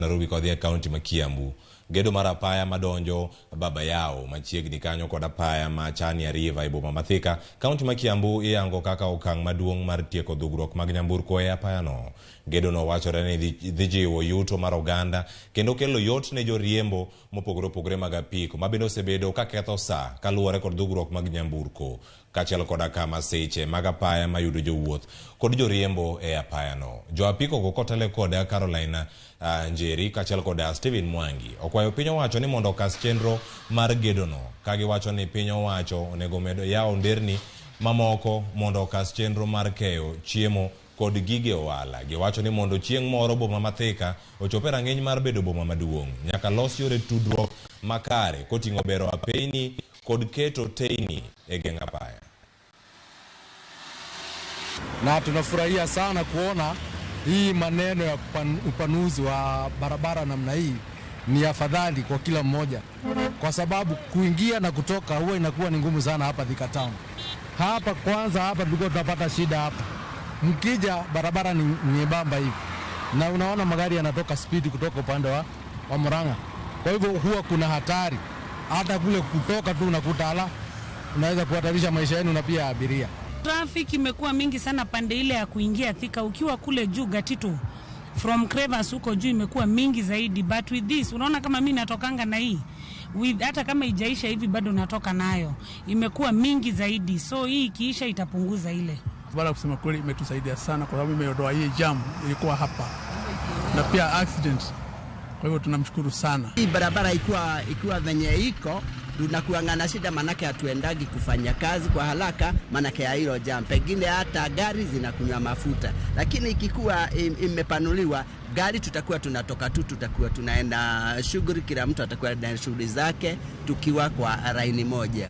Nairobi kodhi e kaunti ma Kiambu. Gedo mar apaya madonjo Baba Yao machiegni kanyo kod apaya ma Chania River e boma ma Thika, kaunti ma Kiambu iyango kaka okang' maduong' mar tieko dhugruok mag nyamburko e apayano. Gedono wachore ni dhi jiwo yuto mar oganda kendo kelo yot ne joriembo mopogore opogore mag apiko mabende osebedo ka ketho saa kaluwore kod dhugruok mag nyamburko kaachiel koda ka masiche mag apaya mayudo jowuoth kod joriembo e apayano. Jo apiko go kotele kod Caroline Njeri kaachiel kod Stephen Mwangi okwayo piny owacho ni mondo okas chenro mar gedono ka giwacho ni piny owacho onego med yawo nderni mamoko mondo okas chenro mar keyo chiemo kod gige ohala. Giwacho ni mondo chieng' moro boma ma Thika ochop e rang'iny mar bedo boma maduong', nyaka los yore tudruok makare koting'o bero apeyni kod keto teyni e geng' apaya. Na tunafurahia sana kuona hii maneno ya upanuzi wa barabara namna hii ni afadhali kwa kila mmoja, kwa sababu kuingia na kutoka huwa inakuwa ni ngumu sana hapa Thika Town. Hapa kwanza, hapa tulikuwa tunapata shida hapa, mkija barabara ni nyembamba hivi na unaona magari yanatoka speed kutoka upande wa Murang'a, kwa hivyo huwa kuna hatari hata kule kutoka tu unakuta ala, unaweza kuhatarisha maisha yenu na pia abiria. Traffic imekuwa mingi sana pande ile ya kuingia Thika, ukiwa kule juu Gatito from Crevas huko juu imekuwa mingi zaidi, but with this unaona kama mimi natokanga na hii with, hata kama ijaisha hivi bado natoka nayo, imekuwa mingi zaidi, so hii ikiisha itapunguza ile. Baada kusema kweli imetusaidia sana kwa sababu imeondoa hii jam ilikuwa hapa na pia accident. Kwa hivyo tunamshukuru sana. Hii barabara ikiwa venye iko tunakuanga na shida, manake hatuendagi kufanya kazi kwa haraka, manake ya hilo jam, pengine hata gari zinakunywa mafuta, lakini ikikuwa imepanuliwa gari tutakuwa tunatoka tu, tutakuwa tunaenda shughuli, kila mtu atakuwa na shughuli zake tukiwa kwa laini moja.